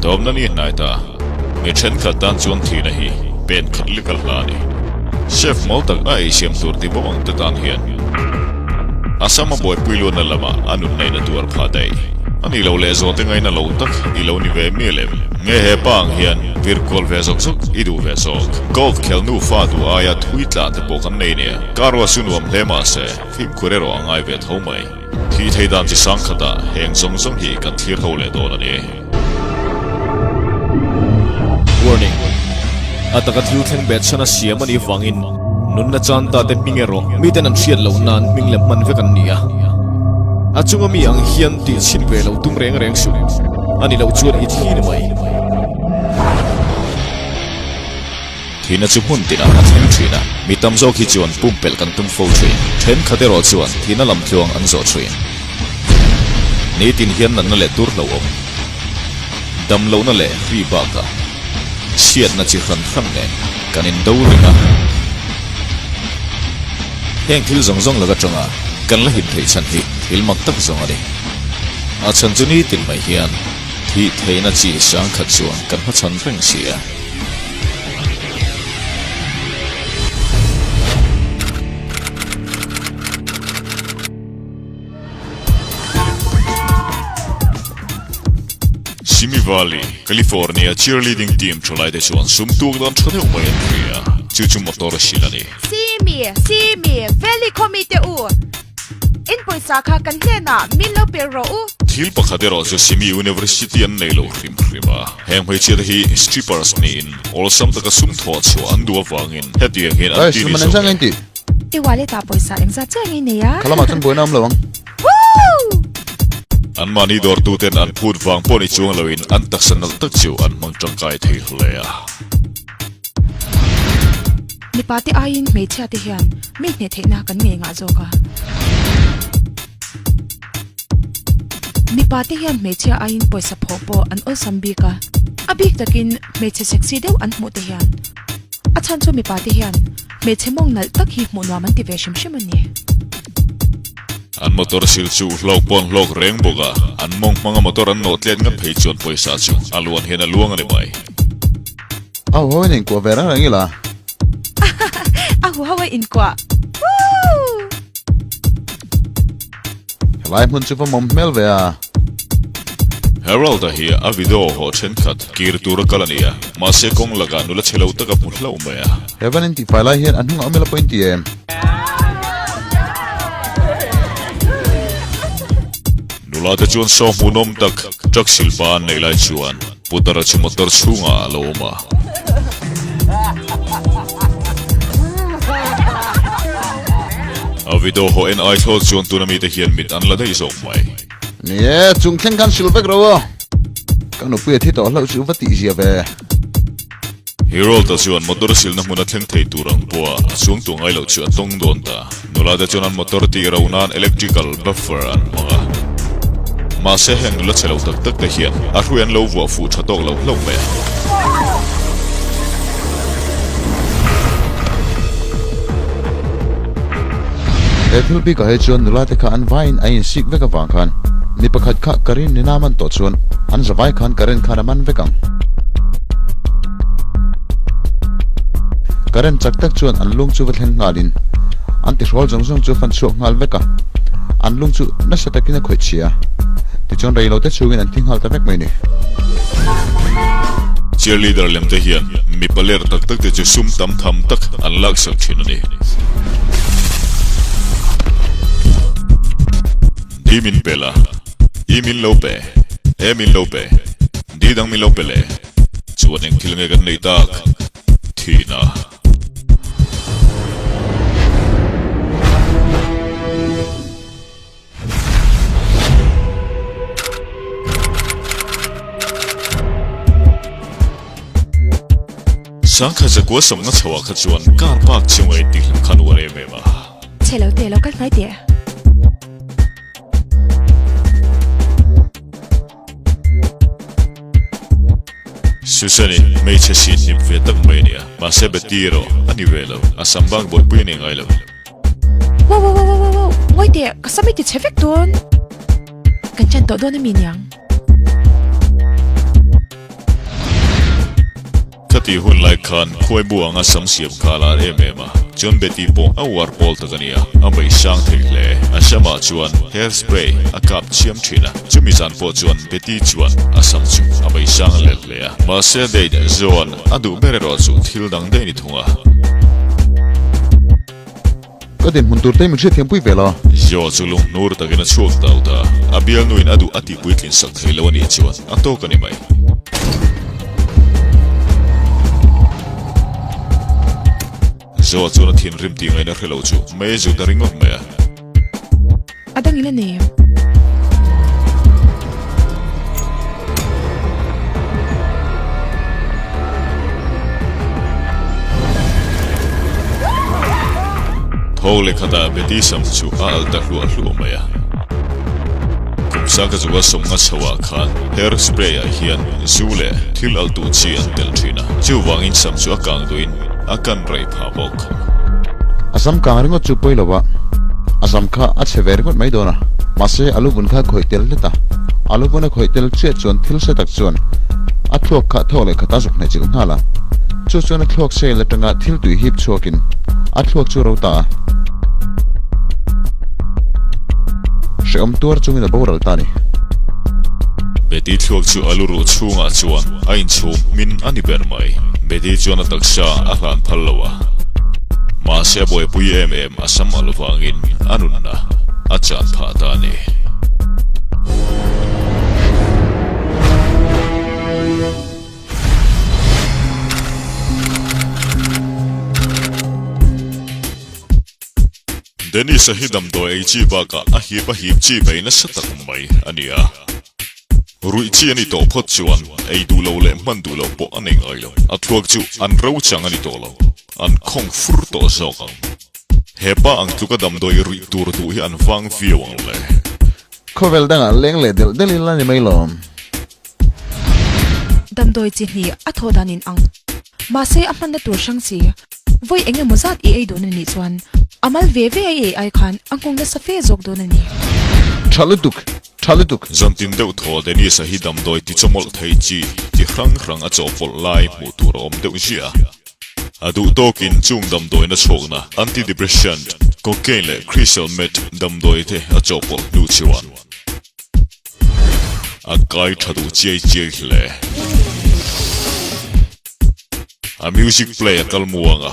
Tawpna ni hnai ta. Mi thenkhat tan chuan thihna hi pen khat lek a hla a ni. Chef mawl tak a eisiam tur ti bawk ang te tan hian a sam a buaipui luatna lamah a nun neihna tuar phah daih. A nih loh leh zawhte ngaina lo tak i lo ni ve mial em? Nge he pa ang hian vir kual ve zawk zawk i duh ve zawk? Golf khel nufa duh aia thui tla te pawh kan nei nia. Car wash chu nuam hle mahse fimkhur erawh a ngai ve tho mai. Thih thei dan chi sang khatah heng zawng zawng hi kan thlir ho leh dawn a ni. Warning, A taka thil thleng bet chhan a siam a nih vangin nunna chan ta te hming erawh miten an hriat loh nan hming lem hman vek an ni a. A chunga mi ang hian tih chhin ve lo tum reng reng suh. A ni loh chuan i thi ni mai. Thihna chu hmun tinah a thleng thin a, mi tam zawk hi chuan pumpelh kan tum fo thin. Thenkhat erawh chuan thihna lam tluang an zawh thin. Nitin hian natna leh tur hlauhawm, damlohna leh hri bakah chhiatna chi hran hran nen kan indo reng a. Heng thil zawng zawng lak atanga kan la him theih chhan hi thil mak tak zawng a ni. A chhan chu nitin mai hian thih theihna chi sangkhat chuan kan hmachhan reng si a. Simi Valley, California cheerleading team thalaite chuan sum tuk dan tha deuh mai an hria, chu chu motor a hrilh a ni. Simi, Simi Valley khaw mite u, in pawisa kha kan hnenah min lo pe rawh u. Thil pakhat erawh chu Simi University an nei lo hrim hrim a, heng hmeichhia te hi strippers niin awlsam taka sum thawh chhuah an duh avangin hetiang hian an ti ni zawk e. I wallet ah pawisa engzat chiah nge nei a? Kha lamah chuan buaina awm lo ang. Woo! An mahni dawrtu ten an phut vang pawh ni chuang loin an taksa nalh tak chu an hmang tangkai thei hle a. Mipa te aiin hmeichhia te hian mi hneh theihna kan ngei ngah zawk a. Mipa te hian hmeichhia aiin pawisa phawh pawh an awlsam bik a. A bik takin hmeichhe sexy deuh an hmuh te hian A chhan chu mipa te hian hmeichhe mawng nalh tak hi hmuh nuam an ti ve hrim hrim a ni. An motor sil chu hlawk pawh an hlawk reng bawk a, an mawng hmanga motor an nawh tlet ngat phei chuan pawisa chu a luan hian a luang a ni mai. A huho in inkuah ve reng reng ila. A huho a inkuah. Woo! Helai hmun chu va mawm hmel ve a. Harold-a hi a video haw thenkhat kir tura kal a ni a, mahse kawng lakah nula chhe lo tak a hmu hlauh mai a. Heaven in tihfai lai hian a hnungah awm ila pawh in ti em? Nula te chuan saw hmuhnawm tak truck silpa an neih lai chuan Putara chu motor chhungah a lo awm a. A video haw en ai thlawt chuan tuna mite hian mit an la daih zawk mai. Ni e, chung thleng khan sil vek ro aw. Ka nupui a thi tawh hlauh chu va tih zia ve. Harold-a chuan motor silna hmun a thleng thei tur ang pawha a chuang tur ngai loh chu a tawng dawn ta. Nula te chuan an motor tih ro nan electrical buffer an hmang a. Mahse heng nula chhe lo tak tak te hian a hrui an lo vuah fuh tha tawk lo hlauh mai a. He thil bikah hi chuan nula te kha an vaiin a insik vek avang khan mi pakhat kha current nena man tawh chuan an zavai khan current khan a man vek ang. Current chak tak chuan an lung chu va thleng nghalin an tihrawl zawng zawng chu a fan chhuak nghal vek a, an lung chu nasa takin a khawih chhia a, tichuan reilote chhungin an thi nghal ta vek mai a ni. Cheerleader lem te hian mipa ler tak tak te chu sum tam tham tak an laksak thin a ni. D min pe la, E min lo pe, E min lo pe, D dang min lo pe le. Chuan eng thil nge kan neih tak? Thihna. Sangkhat zakua sawmna chhoah kha chuan car park chunga intihhlim khan uar em em a. Chhe lo teh lo kal hnai teh. Susan-i hmeichhe si hnip ve tak mai a nia, mahse Betty erawh a ni ve lo, a sam bak buaipui a ni ngai lo. Wow wow wow wow wow ngawi teh ka sam i ti chhe vek dawn. Kan chan tawh dawn a mi niang. Khatih hun lai khan khuaibu anga sam siam kha a lar em em a, chuan Betty pawh a uar pawl tak a nia, a mei sang thei hle. A samah chuan hair spray a kap chiam thin a, chumi zan pawh chuan Betty chuan a sam chu a mei sang lel hle a. Mahse date zawn a duh ber erawh chu thil dang daih ni thung a. Ka dinhmun tur te min hriatthiam pui ve la. Zio chu lunghnur takin a chhuak tau ta. A bialnuin a duh a tih puitlin sak thei lo a nih chuan a tawk a ni mai. Zio chuan a thinrim tih ngaihna hre lo chu mei zut a ringawt mai a. A dang ila nei em? Thawk leh khatah Betty sam chu a alh ta hluah hluah mai a. Kum sangka zuka sawmnga chho ah khan hair spray ah hian zu leh thil alh duh chi an telh thin a, chuvangin sam chu a kang duhin a kan rei phah bawk. A sam kang ringawt chu pawi lo a, a sam kha a chhe ve ringawt mai dawn a, mahse a luvun kha khawih tel hlet a, a luvun a khawih tel chiah chuan thil hre tak chuan a thluak kha thawk leh khat a zuk hnaih chilh nghal a, chu chuan a thluak sel atanga thil tui hip chhuakin a thluak chu ro ta a, hrehawm tuar chungin a boral ta a ni. Betty thluak chu a lu ruh chhungah chuan a inchhum hmin a ni ber mai. Betty chuan a taksa a hlan phal lo a, mahse a buaipui em em a sam alh vangin a nunna a chan phah ta a ni. Dennis-a hi damdawi ei chi bakah a hip a hip chi mai nasa tak mai a ni a. Ruih chi a ni tawh phawt chuan ei duh lo leh hman duh loh pawh a nei ngai lo. A thluak chu an ro chang a ni tawh lo, an khawng fur tawh zawk ang. He pa ang tluka damdawi ruih tur duh hi an vang viau ang le. Khawvel dangah leng leh delh delh ila ni mai lawm. Damdawi chi hnih a thawh dan in ang. Mahse a hmanna tur hrang si. Vawi eng emaw zat i ei dawn a nih chuan a mal ve ve a i ei ai khan a nghawng nasa fe zawk dawn a ni. Tha lutuk, tha lutuk. Zantin deuh thaw Dennis-a hi damdawi ti chawmawlh thei chi ti hrang hrang a chawhpawlh lai hmuh tur a awm deuh ziah a. A duh tawkin chung damdawina chhawkna antidepressant, cocaine leh crystal meth damdawi te a chawhpawlh hnu chuan a kai tha duh chiai chiai hle. A music play a kal muang a.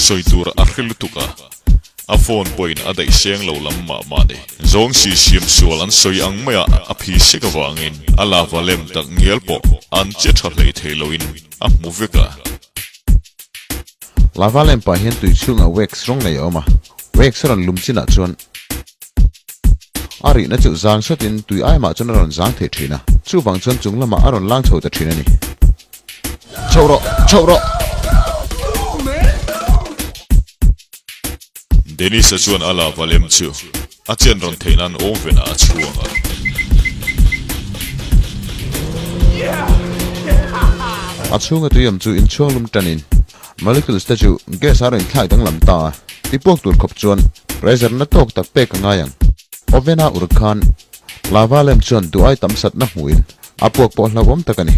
Sawi tur a hre lutuk a, a phone pawhin a daih seng lo lam mah mah ni. Zawng si siam sual an sawi ang maia a phi sek avangin a lava lem tak ngial pawh an che tha hlei thei loin a hmu vek a. Lava lem pah hian tui chhungah wax rawng nei a awm a, wax a rawn lum chinah chuan A rihna chu zang hratin tui aimah chuan a rawn zang thei thin a, chuvang chuan chung lamah a rawn lang chho ta thin a ni. Chho rawh! Chho rawh! Dennis-a chuan a lava lem chu a chen rawn theih nan oven ah a chhuang a. A chhunga tui awm chu inchhuang lum tanin Molecules te chu gas a rawn inthlak danglam ta a, tipuak tur khawp chuan pressure na tawk tak pek a ngai ang. Oven a ur khan lava lem chuan duh ai tam satna hmuhin a puak pawh hlauhawm tak a ni.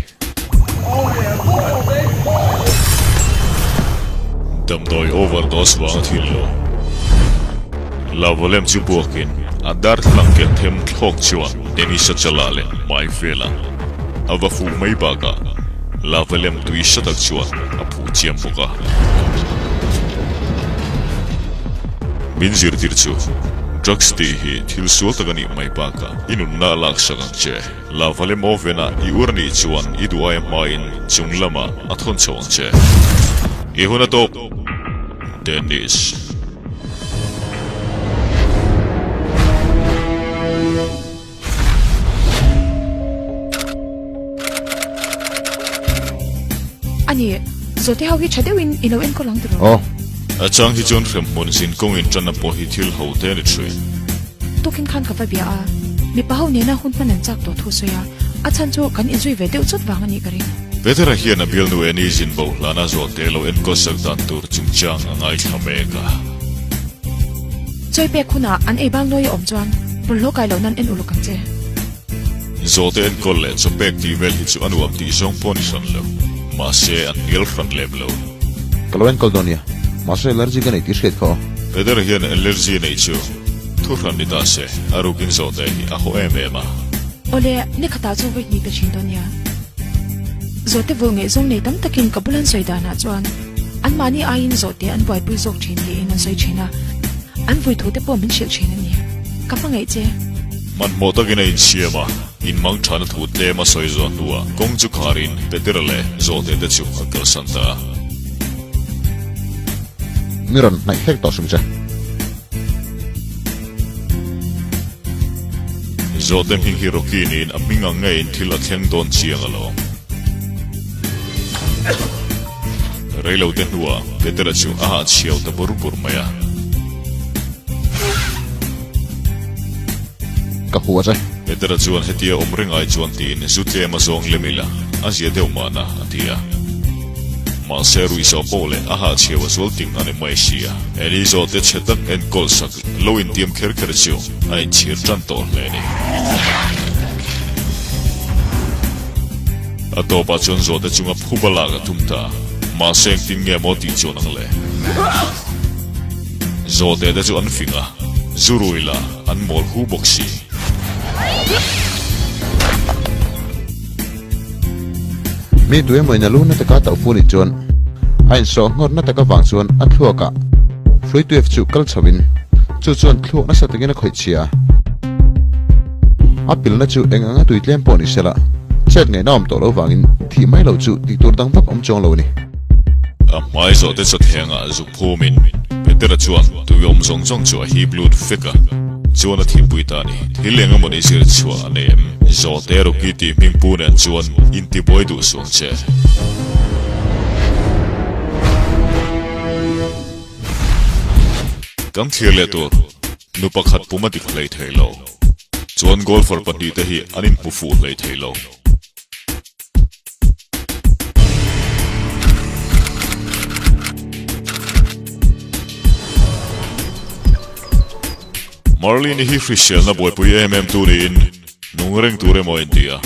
Damdawi overdose vang a thil lo. Lava lem chu puakin a darthlalang ken them thlawk chuan Dennis-a chalah leh hmai velah a va fuh mai bakah lava lem tui hre tak chuan a phuh chiam bawk a. Min zirtir chu drugs tih hi thil sual tak a nih mai bakah i nunna a laksak ang che. Lava lem oven ah i ur nih chuan i duh aia hmain chung lamah a thawn chho ang che. I hun a tawp. Dennis. Ani, Zawhte ho hi tha deuhin i lo enkawl ang tiraw? Aw. A chang hi chuan hremhmun zin kawngin tanna pawh hi thil ho te a ni thin. Tukin khan ka va bia a, mipa ho nena hun hman an chak tawh thu sawi a, a chhan chu kan inzui ve deuh chawt vang a nih ka ring. Petera hian a bialnu Annie zin bo hlana Zawhte lo enkawl sak dan tur chungchang a ngaithla mek a. Chawi pek hunah an ei bang nawi a awm chuan bawlhhlawh kai loh nan en uluk ang che. Zawhte enkawl leh chaw pek tih vel hi chu a nuam tih zawng pawh a ni hran lo. Mahse, an hnial hran lem lo. Ka lo enkawl dawn nia. Mahse, allergy ka nei tih hriat kha aw. Petera hian allergy neih chu thu hran ni ta se, a rukin zawhte hi a haw em em a. Awle, ni khatah chu vawi hnih ka thin dawn nia. Zawhte vul ngaihzawng nei tam takin ka bul an sawi danah chuan anmahni aiin zawhte an buaipui zawk thin tiin an sawi thin a, an vui thute pawh min hrilh thin a ni. Ka hmangaih che. Hmanhmawh takin a insiam a, inmang thana thu tlem a sawi zawh hnuah kawng chu kharin Petera leh zawhte te chu a kalsan ta a. Mi rawn hnaih hlek tawh hrim che. Zawhte hming hi Rocky niin a hming ang ngeiin thil a thleng dawn chiang alawm. Reilote hnuah Petera chu a hahchhiau ta bur bur mai a. Ka hua che. Petera chuan hetia awm reng ai chuan tiin zu tlem a zawng lem ila, a zia deuh mahna a ti a. Mahse ruihsawh pawh leh a hahchhiau a zual ting a ni mai sia. Eli zawhte chhe tak enkawl sak lo intiam kher kher chu a inchhir tan tawh hle a ni. A tawpah chuan zawhte chunga phuba lak a tum ta. Mahse engtin nge maw tih chuan ang le. Zawhte te chu an fing a, zu rui la an mawl hu bawk si. Mi tu emaw in a lu na taka tauh fu nih chuan a insawh nghawr na tak avang chuan a thluakah Fluituef chu kal chho in chu chuan thluak nasa takin a khawih chhia a. A pilna chu eng anga tui tlem pawh ni sela chet ngaihna awm tawh lo vangin thih mai loh chu tih tur dang vak awm chuang lo a ni. A hmai zawh te chawthlengah zuk Phumin Petera chuan tui awm zawng zawng chu a hip lut vek a, chuan a thihpui ta a ni. Thil eng emaw ni zir chhuah a nei em? Zawhte Rocky tih hming pu nen chuan intibuai duh suang che. Kan thlir leh tur, nu pakhat pum a dik hlei thei lo. Chuan golfer pahnihte hi an inhmu fuh hlei thei lo. Marlene hi hriselna buaipui em em tu niin nung reng tur emaw a inti a.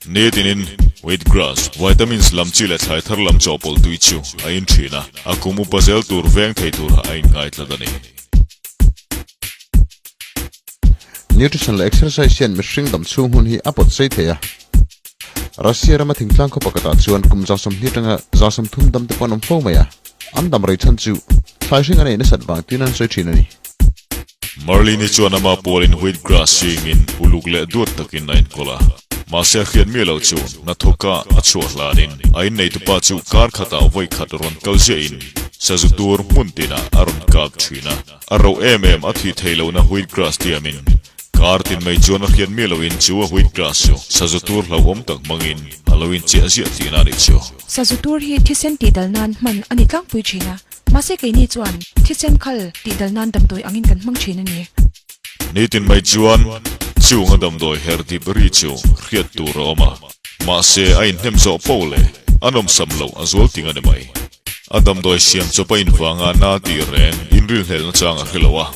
Nitinin wheatgrass, vitamins lam chi leh thlai thar lam chawhpawlh tui chu a in thin a, a kum upa zel tur veng thei turah a inngaitlat a ni. Nutrition leh exercise hian mihring dam chhung hun hi a pawt sei thei a. Russia rama thingtlang khaw pakhatah chuan kum 30 atanga 30 dam te pawh an awm fo mai a, an dam rei chhan chu thlai hring an ei nasat vang tiin an sawi thin a ni. Marlene-i chuan ama pawlin wheat grass chingin uluk leh duat takin a enkawl a. Mahse a hriat miah loh chu hnathawka a chhuah hlanin a inneitupa chu kar khatah vawi khat rawn kal ziahin sazu tur hmun tinah a rawn kap thin a. A roh em em a thih theih lohna wheat grass tiamin kar tin mai chuan a hriat miah lohin chu a wheat grass chu sazu tur hlauhawm tak hmangin a lo inchiah ziah tihna a nih chu. Sazu tur hi thisen tihdal nan hman a ni tlangpui thin a, mahse keini chuan thisen khal tihdal nan damdawi angin kan hmang thin a ni. Nitin mai chuan chung a damdawi her dip ri chu hriat tur a awm a, mahse a inhnem zawh poh leh a nawmsam loh a zual ting a ni mai. A damdawi siam chawp a invanga na tih reng inrilhlelna chang a hre lo a,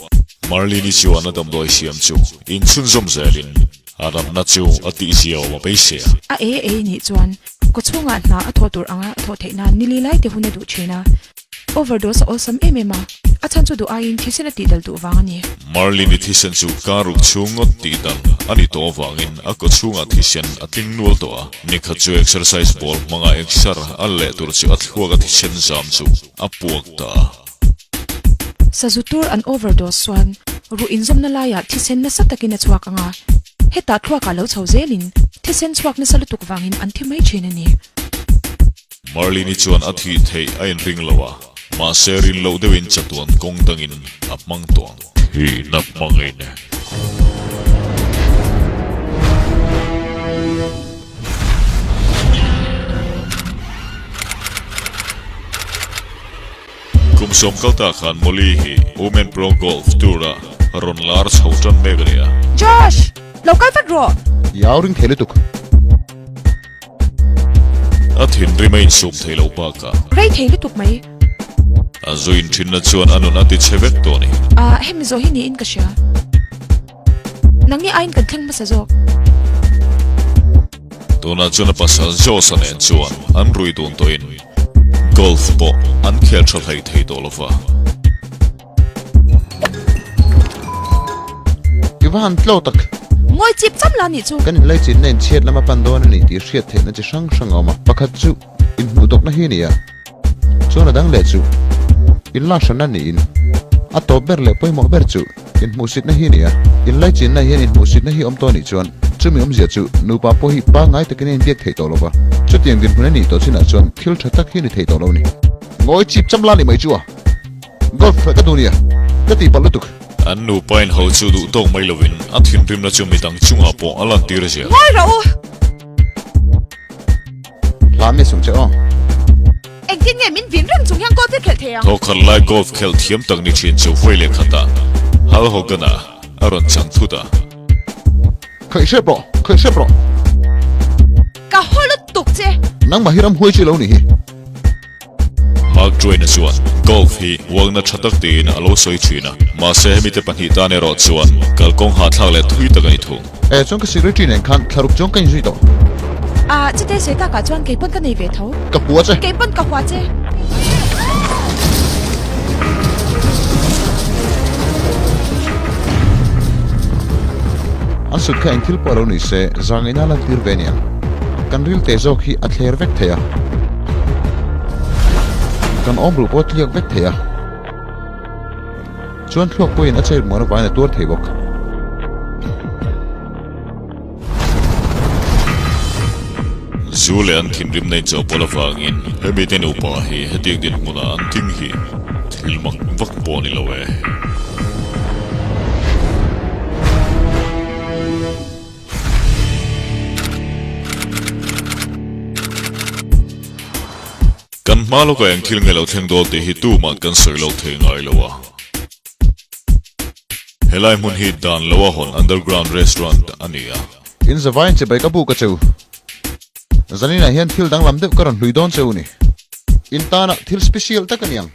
Marlene-i chuan a damdawi siam chu inchhunzawm zelin a ramna chu a tihzia awm a beisei a. A ei ei nih chuan kawchhungah hna a thawh tur anga a thawh theih nan nili lai te hun a duh thin a. Overdose a awlsam em em a, a chhan chu duh aiin thisen a tihdal duh vang a ni. Marlene-i thisen chu kar ruk chhung ngawt tihdal a ni tawh avangin a kawchhungah thisen a tling nual tawh a. Nikhat chu exercise ball hmanga exer a leh tur chu a thluak a thisen zam chu a puak ta a. Sazu tur an overdose chuan ruh inzawmna laiah thisen nasa takin a chhuak ang a, hetah thluakah lo chho zelin thisen chhuak nasa lutuk vangin an thi mai thin a ni. Marlene-i chuan a thih theih a inring lo a, mahse rin loh deuhin chatuan kawng dangin a hmang tawh ang. Thihna hmangin. Kum sawm kal ta khan Molly hi Women Pro Golf Tour-a rawn lar chho tan mek a ni a. Josh! Lo kal vat rawh! Iau ring thei lutuk. A thinrim a insum thei lo bakah. Rei thei lutuk mai. A zu inthinna chuan a nun a ti chhe vek tawh a ni. Ah, hemi zawh hi niin ka hria. Nangni aiin kan thleng hmasa zawk. Tunah chuan a pasal Josh-a nen chuan an rui dun tawhin golf pawh an khel tha hlei thei tawh lo va. I va han tlo tak. Ngawi chip cham la nih chu. Kan inlaichinna inchhiat lama pan dawn a ni tih hriat theihna chi hrang hrang a awm a. Pakhat chu inhmuhdawkna hi a ni a, chuan a dang leh chu inlak hranna niin a tawp ber leh pawimawh ber chu inhmuhsitna hi a ni a. Inlaichinna hian inhmuhsitna hi awm tawh a nih chuan chumi awmzia chu nupa pawh hi pangngai takin a inbiak theih tawh lo va, chutiang dinhmun a nih tawh chinah chuan thil tha tak hi a ni thei tawh lo a ni. Ngawi chip cham la ni mai chu a. Golf ka duh nia, ka tihpalh lutuk. An nupa in ho chu duh tawk mai lovin a thinrimna chu midang chungah pawh a lantir zel. Ngawi rawh u! Hla mi sung che aw. Engtin nge min vin reng chung hian golf hi khelh thei ang? Thawkhat lai golf khelh thiam tak ni thin chu vawi leh khatah Hal Hogan-a a rawn chang thut a. Khawih hrep rawh, khawih hrep rawh. Ka haw lutuk che. Nangmah hi ramhuai chi lo nih hi. Mark Twain-a chuan golf hi uangna tha tak tiin a lo sawi thin a, mahse hemi te pahnih tan erawh chuan kalkawng hahthlak leh thui tak a ni thung. E, chuan ka secretary nen khan thlaruk chuang ka inzui tawh. A, chute sawi takah chuan kei pawn ka nei ve tho. Ka hua che. Kei pawn ka hua che. An sut kha eng thil pawh lo ni se, zangina lantir ve aniang. Kan ril te zawk hi a thler vek thei a. Kan awm ruh pawh tliak vek thei a. Chuan thluak pawhin a chair muan avangin a tuar thei bawk. Zu leh an thinrimna inchawhpawlh avangin hemi te nupa hi hetiang dinhmunah an ding hi thil mak vak pawh a ni lo e. Kan hma lawkah eng thil nge lo thleng dawn tih hi tumah kan sawi lo thei ngai lo a. Helai hmun hi dan lo a hawn underground restaurant a ni a. In zavaiin chibai ka buk a cheu. Zaninah hian thil danglam deuh ka rawn hlui dawn cheu ni. In tana thil special tak a ni ang.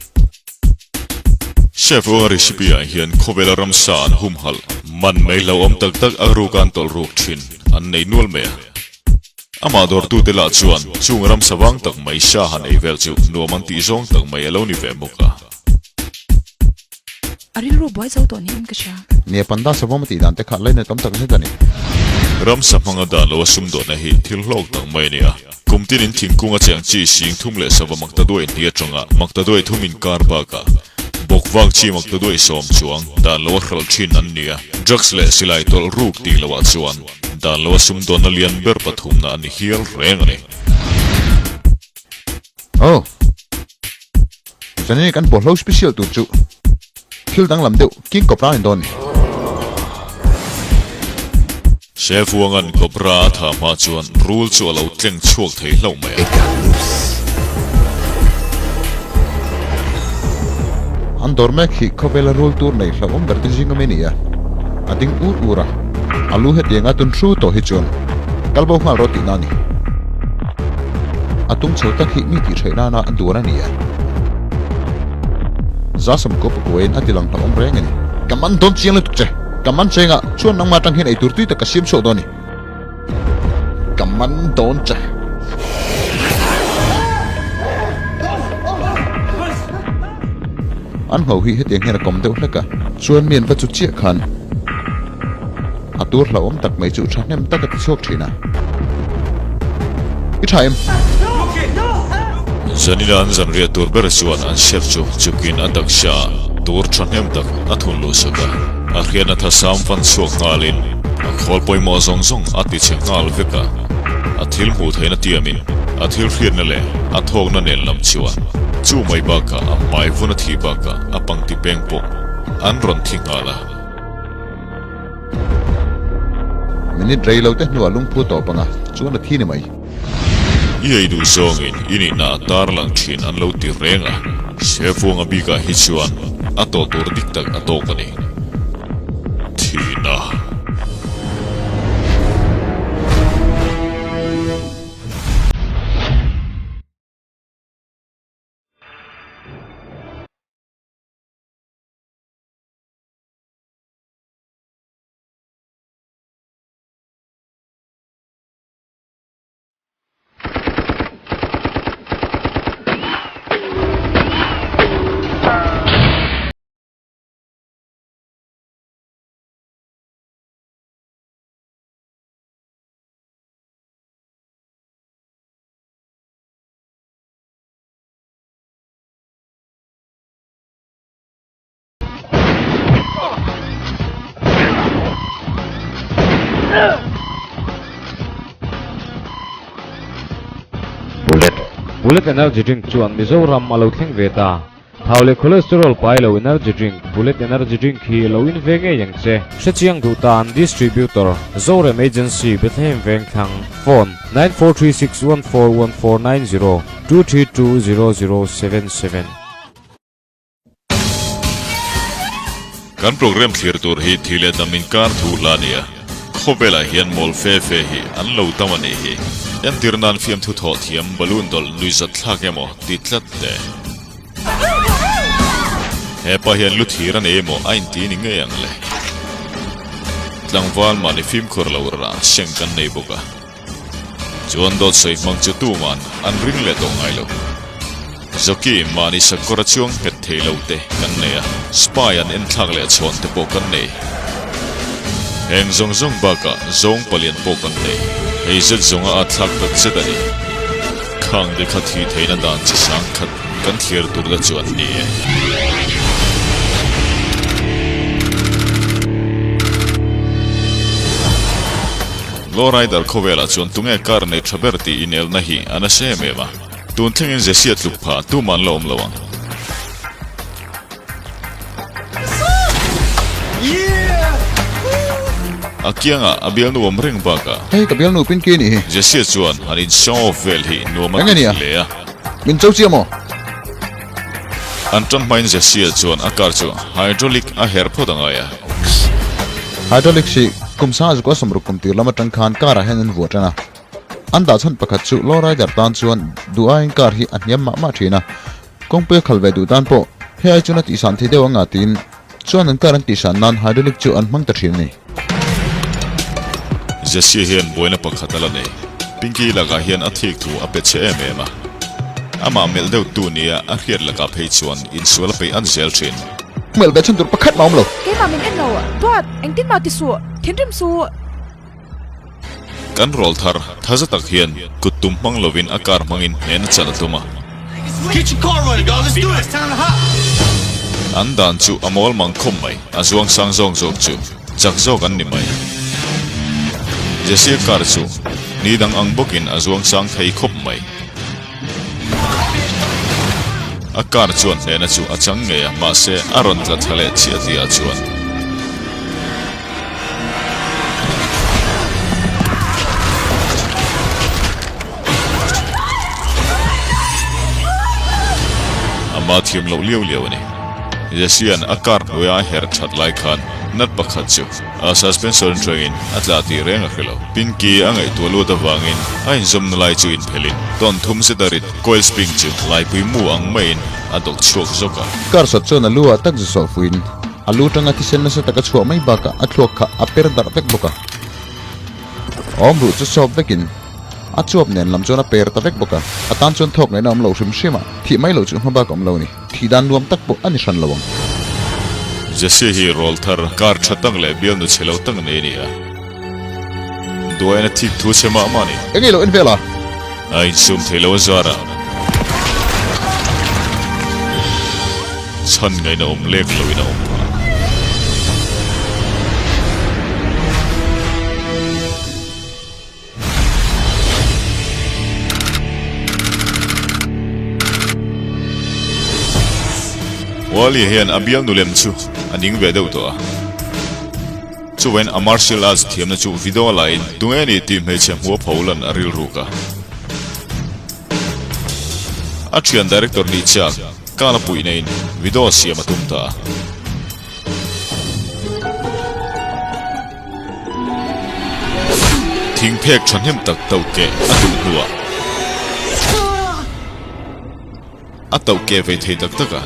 Chef Uang recipe ah hian khawvela ramsa an humhalh man mai hlauhawm tak tak a ruk an tawlh ruk thin an nei nual mai a. Amah dawrtute lah chuan chung ramsa vang tak mai sa han ei vel chu nuam an tih zawng tak mai a lo ni ve bawk a. A rilru buai zo tawh niin ka hria. Nia panda savawm a tih dan te kha lainat awm tak zet a ni. Ramsa hmanga dan lo a sumdawnna hi thil hlawk tak mai a ni a. Kum tinin thingkung a cheng chi sing thum leh sava maktaduai hnih atanga maktaduai thum inkar bakah bawkvak chi maktaduai sawm chuang dan lo a hralh thin an ni a. Drugs leh silai tawlh ruk tih loah chuan dan lo a sumdawnna lian ber pathumna a ni hial reng a ni. Oh! Zanin kan bawlhlo special tur chu thil danglam deuh King Cobra ni dawn ni. Chef Wang-a'n Cobra a thah hma chuan rul chu a lo tleng chhuak thei hlauh mai a. An dawr mek hi khawvela rul tur nei hlauhawm ber te zing awm i ni a, a ding ur ur a, a lu hetianga tun hru tawh hi chuan kal bo nghal rawh tihna a ni. A tung chho tak hi mi tihhreih nana a duan a ni a. Zasam kawp a kuaiin a tilang hlauhawm reng a ni. Ka man dawn chiang lutuk che. Ka man chenga chuan nangmah atang hian eitur tui tak ka siam chhuak dawn a ni. Ka man dawn che. An ngho hi hetiang hian a kawm deuh hlek a. Chuan mi an va chu chiah khan a tur hlauhawm tak mai chu thahnem tak a ti chhuak thin a. I tha em? Zanina an zanriah tur ber chuan an chef chu chukin a taksa ah tur thahnem tak a thun luh sak a. A hriatna thasam fan chhuak nghalin a khawl pawimawh zawng zawng a ti chhe nghal vek a. A thil hmuh theihna tiamin a thil hriatna leh a thawkna nen lam chuan chu mai bakah a hmai vun a thih bakah a pangti peng pawh an rawn thi nghal a. Minute rei lo te hnuah lungphu tawp anga chuan a thi ni mai. I ei duh zawngin i nihna a tar lang thin an lo ti reng a, Sefuanga bikah hi chuan a tawh tur dik tak a tawk a ni. Thihna. Bullet. Bullet Energy Drink chuan Mizoram a lo thleng ve ta. Thau leh cholesterol pai lo energy drink Bullet Energy Drink hi lo in ve ngei ang che. Hrechiang duh tan Distributor, Zorem Agency, Bethlehem Vengthlang, Phone, 9436141490 2320077. Kan program thlir tur hi thi leh dam inkar thu hla a ni a, khawvelah hian mawl fe fe hi an lo tam a nih hi. Entir nan fiamthu thawh thiam balloon dawlh nuihzat thlak emaw ti tlat te. Hepa hian lu thir a nei emaw a inti ni ngei ang le. Tlangval mahni fimkhur lo rah seng kan nei bawk a. Chuan dawt sawi hmang chu tuman an ring leh tawh ngai lo. Jockey mahni sakawr a chuang nghet thei lo te kan nei a, spy an enthlak leh chhawn te pawh kan nei. Heng zawng zawng bakah zawng palian pawh kan nei. Hei zet zawnga a thlak tak zet a ni. Khang te kha thi theihna dan chi sang khat kan thlir tur te chu an ni e. Low Rider khawvelah chuan tunge car nei tha ber tih inelna hi a nasa em em a, tun thlengin Jessie tluk pha tumah an la awm lo ang. A kiangah a bialnu awm reng bakah. Hei ka bialnu Pinky nih hi. Jessie chuan han in show off vel hi nuam a ti hle a. Min cho chiah maw? An tan hmain Jessie chuan a car chu hydraulic a herh phawt a ngai a. Hydraulic hi kum sanga zuk a sawmruk kum tir lam atang khan car ah hian an vuah tan a. An dah chhan pakhat chu low rider tan chuan duh aiin car hi a hniam mah mah thin a. Kawngpui a khal ve duh tan pawh hei ai chuan a tihsan thei deuh anga tiin chuan an car an tihsan nan hydraulic chu an hmang ta thin a ni. Jessie hian buaina pakhat a la nei. Pinky lakah hian a thik thu a pe chhe em em a. Amah melh deuh tu nia a hriat lakah phei chuan insual a peih an zel thin. Melh ve chhan tur pakhat mah awm lo. Keimah min en lo. Duat, engtin mah ti suh. Thinrim suh. Kan rawl thar tha za tak hian kut tum hmang lovin a car hmangin hnen a chan a tum a. An dan chu a mawl mang khawp mai, a zuang sang zawk zawk chu chak zawk an ni mai. Jessie car chu ni dang ang bawkin a zuang sang thei khawp mai. A car chuan hnehna chu a chang ngei a, mahse a rawn tla thla leh chiah tihah chuan. Ama thiam loh liau liau a ni. Jesse-a'n a car hnuaia a herh that lai khan nut pakhat chu a suspension atangin a tla tih reng a hre lo. Pinky a ngaihtuah lut avangin a inzawmna lai chu inphelhin tawn thum zet a rit coil spring chu laipui mu ang maiin a dawk chhuak zawk a. Car sat chuan a lu ah tak zu sawh fuiin a lu tanga thisen nasa taka chhuah mai bakah a thluak kha a per darh vek bawk a. Awm ruh chu sawp vekin a chuap nen lam chuan a per ta vek bawk a. A tan chuan thawk ngaihna awm lo hrim hrim a, thih mai loh chu hma bak a awm lo a ni. Thih dan nuam tak pawh a ni hran lo ang. Jesse hi rawl thar, kar tha tak leh bialnu chhe lo tak nei a ni a. Duain a thik thu chhe mah mah a ni. Eng nge lo en vel a? A insum thei lo a zar a. Chhan ngaihna awm lek loin a awm phah. Wally hian a bialnu lem chu a ning ve deuh tawh a. Chuvain a martial arts thiamna chu video laiin tunge ni tih hmeichhe hmuh a pho lan a rilruk a. A thian director nih chiah kal a puih neiin video siam a tum ta a. Thingphek thahnem tak to keh a duh hnuah a to keh vei thei tak tak a,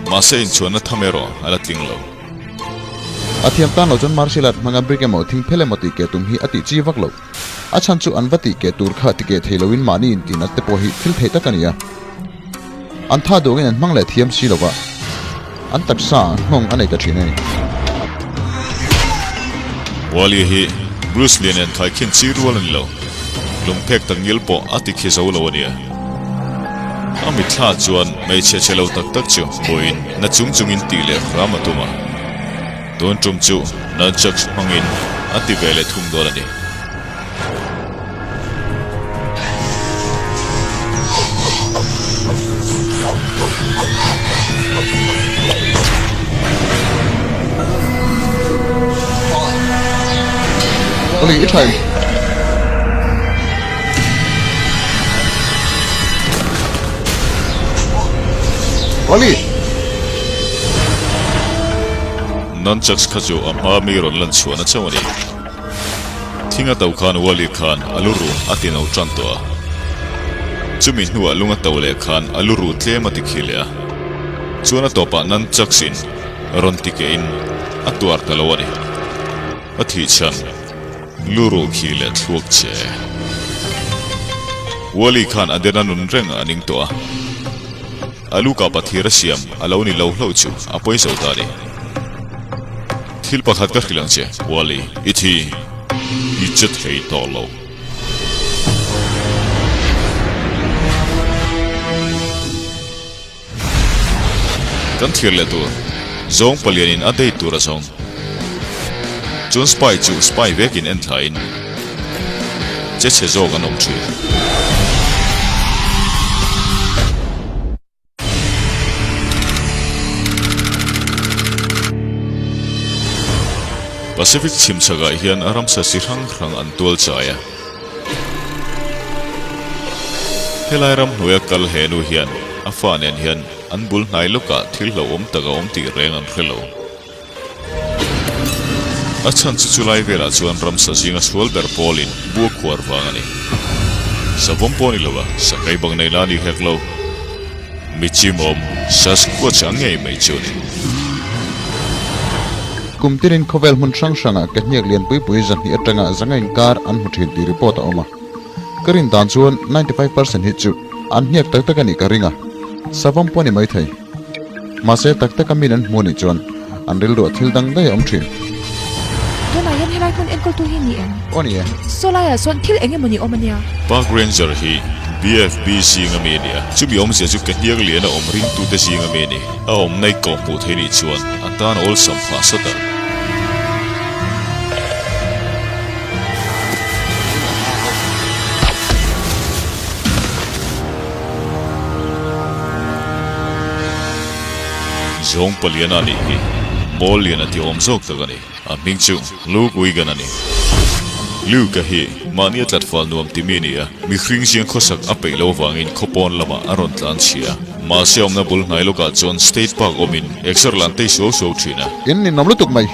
mahse inchhuanna tham erawh a la tling lo. A thiam tan lo chuan martial art hmanga brick emaw thingphel emaw tih keh tum hi a tih chi vak lo. A chhan chu an va tih keh tur kha ti keh thei loin mahni intinat te pawh hi thil theih tak a ni a. An tha duangin an hmang leh thiam si lova, an taksa ah nghawng a nei ta thin a ni. Wally hi Bruce Lee nen khaikhin chi rual a ni lo. Lungphek tak ngil pawh a ti khi zo lo a nia. A mitthla chuan hmeichhe che lo tak tak chu hmuhin na chung chungin tih leh hram a tum a. Tun tum chu nunchucks hmangin a ti ve leh thung dawn a ni. Oli, i tha em? Oli! Nunchucks kha chu a hma mi rawn lan chhuahna chauh a ni. Thing a to khan Wally khan a lu ruh a ti no tan tawh a. Chumi hnuah lung a to leh khan a lu ruh tlem a ti khi leh a. Chuan a tawpah Nunchucks in rawn ti keh in a tuar ta lo a ni. A thih chhan lu ruh khi leh thluak che. Wally khan a den a nun reng a ning tawh a. A lu kah pathir a siam a lo ni lo hlauh chu a pawi zo ta a ni. Thil pakhat ka hrilh ang che, Wally, i thi i che thei tawh lo. Kan thlir leh tur zawng palianin a date tur a zawng. Chuan spy chu spy vekin en thlain che chhe zawk an awm thin. Pacific chhim chhakah hian ramsa chi hrang hrang an tual chai a. Helai ramhnuaia kal he nu hian a fa nen hian an bul hnai lawkah thil hlauhawm tak a awm tih reng an hre lo. A chhan chu chulai velah chuan ramsa zinga sual ber pawlin bu a khuar vang a ni. Savawm pawh a ni lo a, sakai bang nei la a ni hek lo. Mi chimawm, Sasquatch ang ngei mai chu a ni. Kum tinin khawvel hmun hrang hrangah ke hniak lian pui pui zahnih atanga zanga inkar an hmu thin tih report a awm a. Ka rin dan chuan 95% hi chu an hniak tak tak a nih ka ring a, savawm pawh a ni maithei. Mahse tak taka min an hmu anih chuan an rilruah thil dang daih a awm thin. Tunah hian helai hmun enkawltu hi ni em? Aw ni e. Saw laiah sawn thil eng emaw ni awm a nia. Park Ranger hi BFB zinga mi a ni a, chumi awmzia chu ke hniak lian a awm ringtute zinga mi a ni. A awmna i kawh hmuh theih nih chuan a tan awlsam phah sat ang. Zawng paliana a nih hi. Mawl lian a ti awm zawk tak a ni. A hming chu Luke Wigan a ni. Luke-a hi mahni a tlatfal nuam ti mi a ni a, mihring ziang khawsak a peih lo avangin khawpawn lamah a rawn tlan chhia a. Mahse awmna bul hnai lawkah chuan State Park awmin exer lan tei suau suau thin a. In ninawm lutuk mai.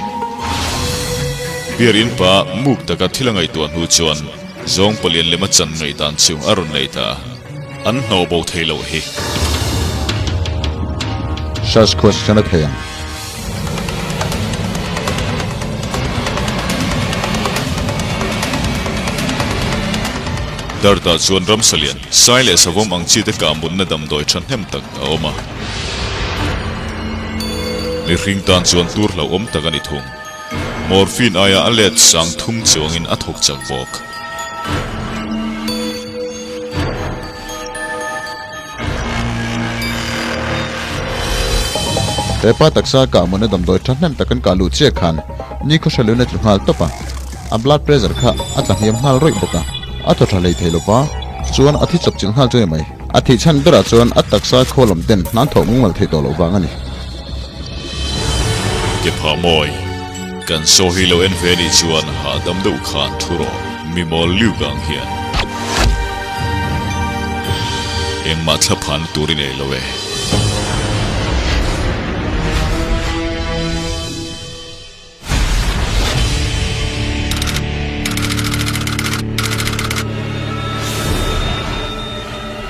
Beer in pa muk taka thil a ngaihtuah hnu chuan Zawng palian lema chan ngaihdan chu a rawn nei ta a. An hnawh bo thei loh hi. Sasquatch chuan a thei ang. Dartah chuan ramsa lian, sai leh savawm ang chi te kah mutna damdawi thahnem tak a awm a. Mihring tan chuan tur hlauhawm tak a ni thung. Morphine aia a let sang thum chuangin a thawk chak bawk. Hepa taksa kah mawna damdawi thahnem tak an kah luh chiah khan ni khawhra lun a tlu nghal tawp a, a blood pressure kha a tla hniam nghal rawih bawk a, a thaw tha hlei thei lo va, chuan a thi chawp chilh nghal chu a ni mai. A thih chhan berah chuan a taksa khaw lam ten hnan thawh mungmal theih tawh loh vang a ni. Ke phah mawi, kan show hi lo en ve nih chuan hahdam deuh khan thu rawh, mi mawl liuk ang hian. Engmah thla phahna tur i nei lo e.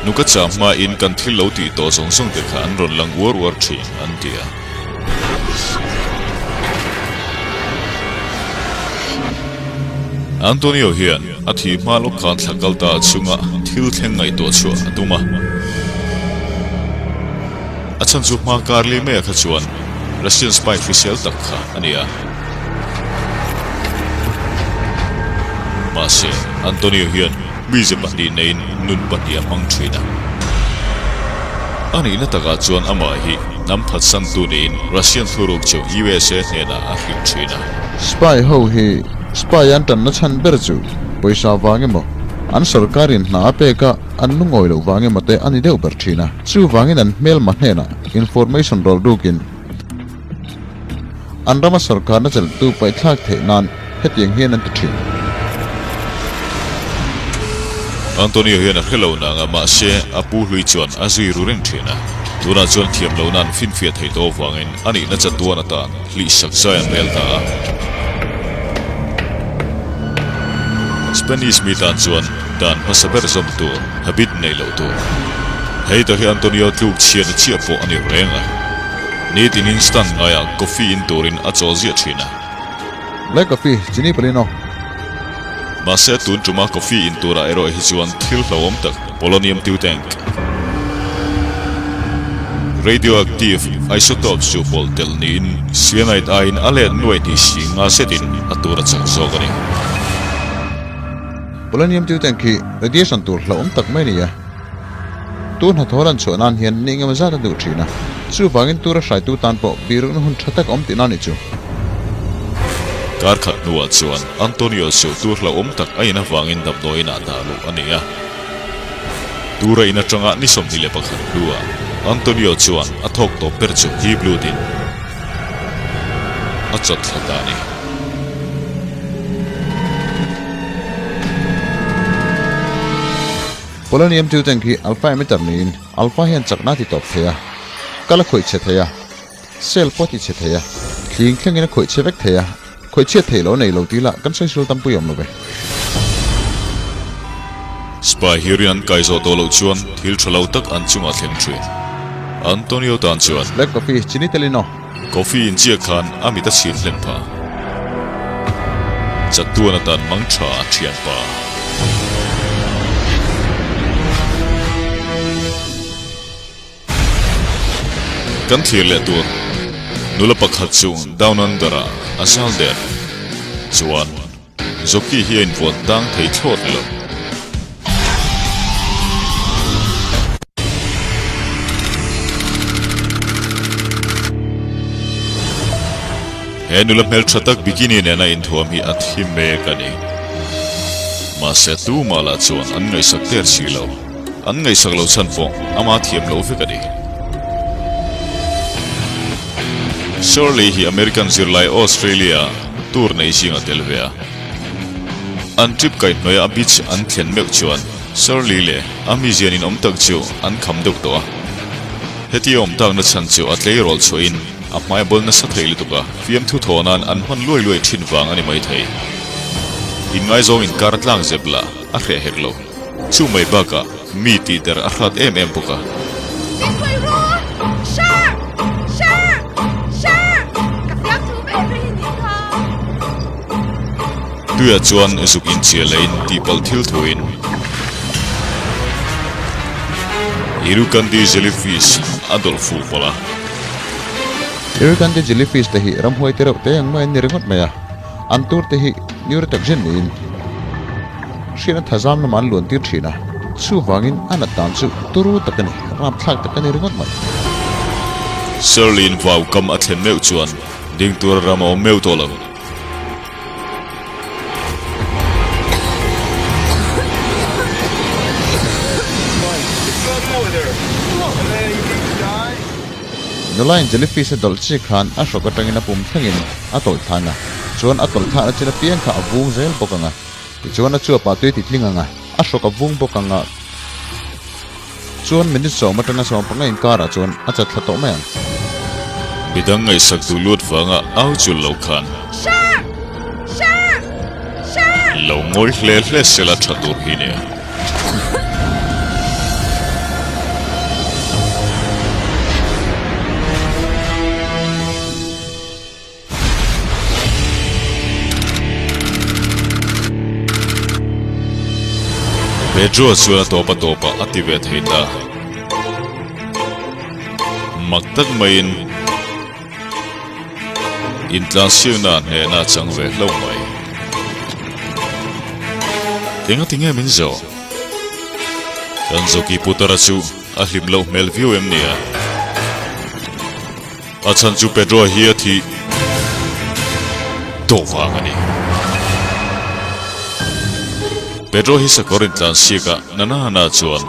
Nuka chah hmain kan thil lo tih tawh zawng zawng te kha an rawn lang uar uar thin, an ti a. Antonio hian a thih hma lawk khan thla kal ta chunga thil thleng ngaihtuah chhuah a tum a. A chhan chu hma kar li mai ah kha chuan Russian spy hrisel tak kha a ni a. Mahse, Antonio hian mize pahnih neiin nun pahnih a hmang thin a. A nihna takah chuan amah hi hnam phatsantu niin Russian thuruk chu USA hnenah a hrilh thin a. Spy ho hi. Spy an tanna chhan ber chu pawisa vang emaw, an sorkarin hna a pek a an lungawi loh vang emaw te a ni deuh ber thin a. Chuvangin an hmelma hnenah information rawl rukin an rama sorkarna chelhtu paihthlak theih nan hetiang hian an ti thin. Antonio hian a hre lo nang a, mahse a pu hlui chuan a zui ru reng thin a. Tunah chuan thiam lohna an finfiah theih tawh avangin a nihna chatuan atan hlihsak zai an rel ta a. Spanish mi tan chuan dan hmasa ber zawm tur, habit neih loh tur. Hei tak hi Antonio tluk chhiatna chiah pawh a ni reng a. Nitin in stand ngaiah coffee in turin a chawl ziah thin a. Black coffee, chini palin aw. Mahse tun tuma coffee in turah erawh hi chuan thil hlauhawm tak polonium two tank, radioactive isotopes chu pawlh telh niin cyanide aiin a let nuai hnih si nga zetin a tur a chak zawk a ni. Polonium two tank hi radiation tur hlauhawm tak mai a ni a. Tur hnathawh lan chhuah nan hian ni engemaw zat a duh thin a, chuvangin tura hraitu tan pawh birukna hun tha tak a awm tihna a nih chu. Kar khat hnuah chuan Antonio chu tur hlauhawm tak a in avangin damdawiin ah dah luh a ni a. Tura in atanga ni 21 hnuah Antonio chuan a thawk tawp ber chu hip lutin a chawt thla ta a ni. Polonium two tank hi alpha emitter niin alpha hian chakna a ti tawp thei a, kal a khawih chhe thei a, cell pawh a ti chhe thei a, thling thlengin a khawih chhe vek thei a, khawih chhiat theih loh a nei lo tih lah kan sawi sul tampui awm lo ve. Spy hi rin an kai zawh tawh loh chuan thil tha lo tak an chungah thleng thin. Antonio tan chuan. Black coffee chini telin aw. Coffee in chiah khan a mit a chhin hlen phah. Chatuan atan mang tha a thian pa. Kan thlir leh tur nula pakhat chu Down Under ah a zal der. Chuan. Jockey hi a invuan tang thei thlawt lo. He nula hmeltha tak bikini nena inthuam hi a thi mek a ni. Mahse tumah lah chuan an ngaihsak der si lo. An ngaihsak lo chhan pawh ama thiam lo vek a ni. Shirley hi American zirlai Australia tour nei zing a tel ve a. An trip kai hnuaia a beach an thlen meuh chuan Shirley leh a mizian in awm tak chu an kham deuh tawh a. Heti a awm takna chhan chu a tleirawl chhuahin a hmai a bawl nasa thei lutuk a, fiamthu thaw nan an hman luai luai thin vang a ni maithei. Inngaizawng inkar tlang zep lah a hreh hek lo. Chu mai bakah mi tih der a hrat em em bawk a. Tuia chuan zuk inchhia leiin tihpalh thil thuin Irukandji jellyfish a dawlh fuh mawlh a. Irukandji jellyfish te hi ramhuai te reuh te ang mai an ni ringawt mai a, an tur te hi neurotoxin niin. Hriatna thazam lamah an luan tir thin a, chuvangin a nat dan chu turu tak a ni, rapthlak tak a ni ringawt mai. Sirlin vau kam a thlen meuh chuan ding tura ram a awm meuh tawh lo. Nulain jellyfish a dawlh chi khan a hrawk atangin a pum thlengin a tawlh thlan a, chuan a tawlh thlahna chin apiang kha a vung zel bawk ang a. Tichuan a chuapah tui ti tling ang a, a hrawk a vung bawk ang a, chuan minute sawm atanga 15 inkarah chuan a chat thla tawh mai ang. Midang ngaihsak duh lut vanga au chul lo khan lo ngawi hle hle sela tha tur hi nia. Pedro chuan a tawp a tawpah a ti ve thei ta. Mak tak maiin intlansiakna hnehna a chang ve hlauh mai. Engati nge min zawh? Kan Jockey Putara chu a hlim loh hmel viau em nia? A chhan chu Pedro hi a thih tawh vang a ni. Pedro hi sakawr intlansiak a nana na chuan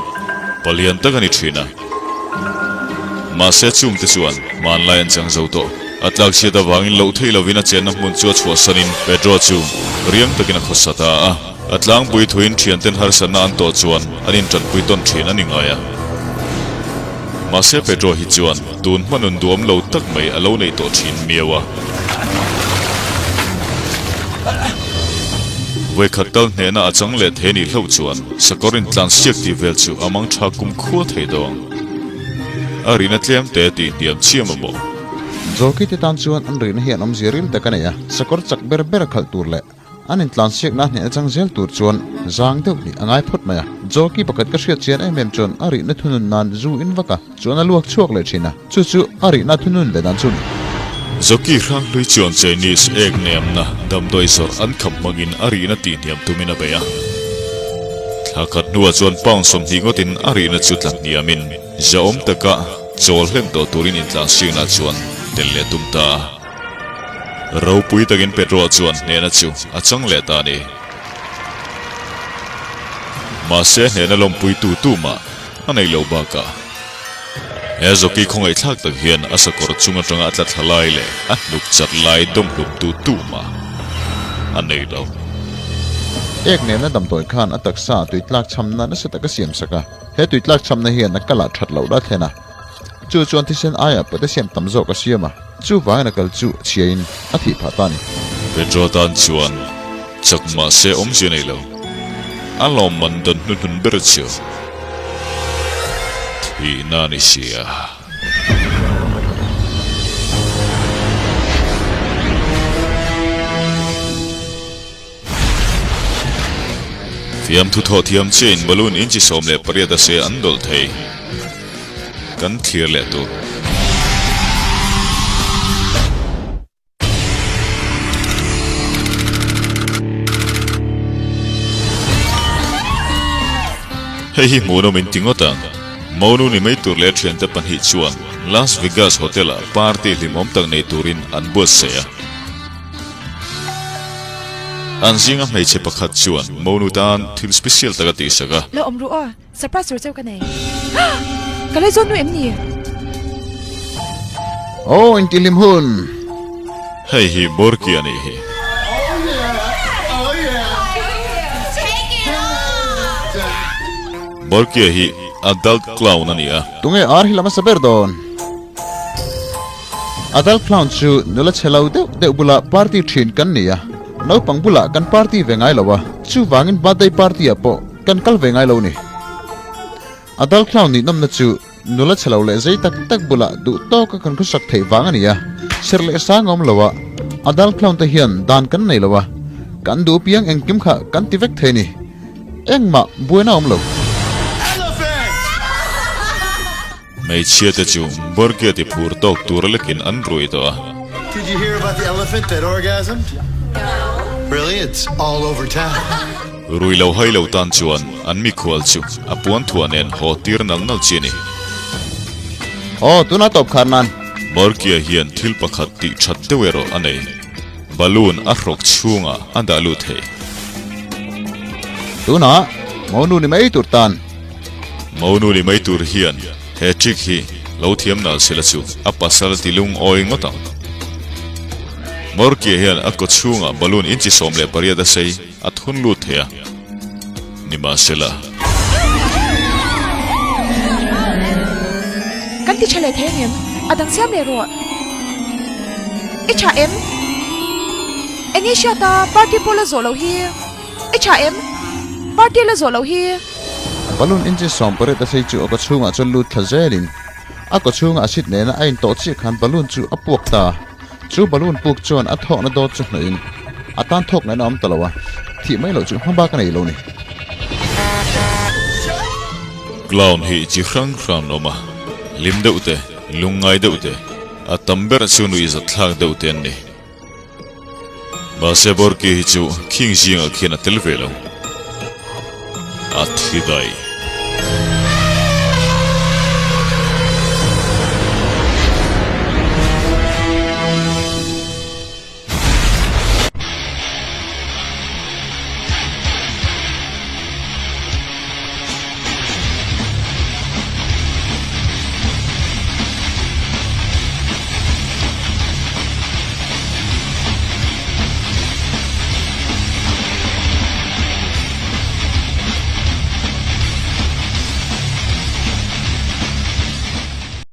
palian tak a ni thin a. Mahse chungte chuan hmanlai an chang zo tawh. A tlakchhiat avangin loh theih lovin a chenna hmun chu a chhuahsanin Pedro chu riang takin a khawsa ta a. A tlangpui thuin thianten harsatna an tawh chuan an intanpui tawn thin a ni ngai a. Mahse Pedro hi chuan tun hma nun duam lo tak mai a lo neih tawh thin miau a. Vawikhat tal hnehna a chang leh thei nih hlauh chuan sakawr intlansiak tih vel chu a mang tha kumkhua thei daw ang. A rihna tlem te tih hniam chiam a maw? Jockey te tan chuan an rihna hian awmzia ril tak a nei a, sakawr chak ber ber a khalh tur leh an intlansiakna hnehna chang zel tur chuan zang deuh nih a ngai phawt mai a. Jockey pakhat ka hriat chian em em chuan a rihna thunun nan zu in vak a, chuan a luak chhuak leh thin a, chu chu a rihna thunun ve dan chu a ni. Jockey hranghlui chuan Chinese ek nemna damdawi zawrh an khap hmangin a rihna tihhniam tumin a bei a. Thla khat hnuah chuan pound 20 ngawtin a rihna chu tla hniamin zahawm taka chawl hlen tawh turin intlansiakna chuan tel leh tum ta a. Ropui takin Pedro chuan hnehna chu a chang leh ta a ni. Mahse hnehna lawmpuitu tumah a neih loh bakah he jockey khawngaihthlak tak hian a sakawr chung atanga a tla thla lai leh a hnuk chat lai dawmhlumtu tumah a nei lo. Ek nena damdawi khan a taksa tui tlak chhamna nasa taka siam sak a, he tui tlak chhamna hian a kalah that loh la thlen a, chu chuan thisen aia potassium tam zawk a siam a, chuvangin a kal chu chhiain a thih phah ta a ni. Pedro tan chuan chak mahse awmzia nei lo. A lawmman dawn hnuhnun ber chu thihna a ni si a. Fiamthu thawh thiam chiahin balloon inchi 18 a se an dawlh thei. Kan thlir leh tur. Hei hi hmuhnawm in ti ngawt ang. Monu ni mai tur leh thiante pahnih chuan Las Vegas Hotel ah party hlimawm tak nei turin an buatsaih a. An zinga hmeichhe pakhat chuan Monu tan thil special tak a tihsak a. Lo awm ru aw, Surprise tur cheu ka nei. Ka lei zawn nu em ni? Aw intihlim hun. Hei hi Borky a nih hi. Borky-a hi adult clown a ni a. Tunge ar hi lam a sa ber dawn? Adult clown chu nula chhe lo deuh deuh bula party thin kan ni a. Naupang bulah kan party ve ngai lo a, chuvangin birthday party-ah pawh Kan kal ve ngai lo ni. Adult clown nih nawmna chu nula chhe lo leh zei tak tak bulah duh tawka kan khawsak theih vang a ni a, serh leh sang a awm lo a, adult clown te hian dan kan nei lo a, kan duh piang engkim kha kan ti vek thei ni. Engmah buaina a awm lo. Hmeichhia te chu Borgia ti phur tawk tur lekin an rui tawh a. Did you hear about the elephant that orgasmed? Really? It's all over town. Rui lo hai lo tan chuan an mikhual chu a puan thuah nen haw tir nal nal chi a ni. Aw, tuna tawp khar nan. Borgia hian thil pakhat tih that deuh erawh a nei. Balloon a hrawk chhungah a dah lut thei. Tunah monu ni mai tur tan. Monu ni mai tur hian he trick hi lo thiam nal sela chu a pasal ti lungawi ngawt ang. Morkia hian a kaw chhungah balloon inchi 18 a sei a thun lut thei a, nimahsela. Kan ti tha leh thei angem? A dang siam leh rawh. I tha em? Enge hriata party pawh la zawh loh hi? I tha em? Party la zawh loh hi? Balloon inchi 18 a sei chu a kaw chhungah chuan lut thla zelin a kaw chhunga a sit nena a intawh chiah khan balloon chu a puak ta. Chu balloon puk chuan a thawkna dawt chu hnawhin a tan thawk ngaihna a awm ta lo a, thih mai loh chu hma bak a nei lo ni. Clown hi chi hrang hrang an awm a, hlim deuh te, lungngai deuh te, a tam ber chu nuihzat thlak deuh te an ni. Mahse Borky hi chu khing zingah khian a tel ve lo. A thi daih.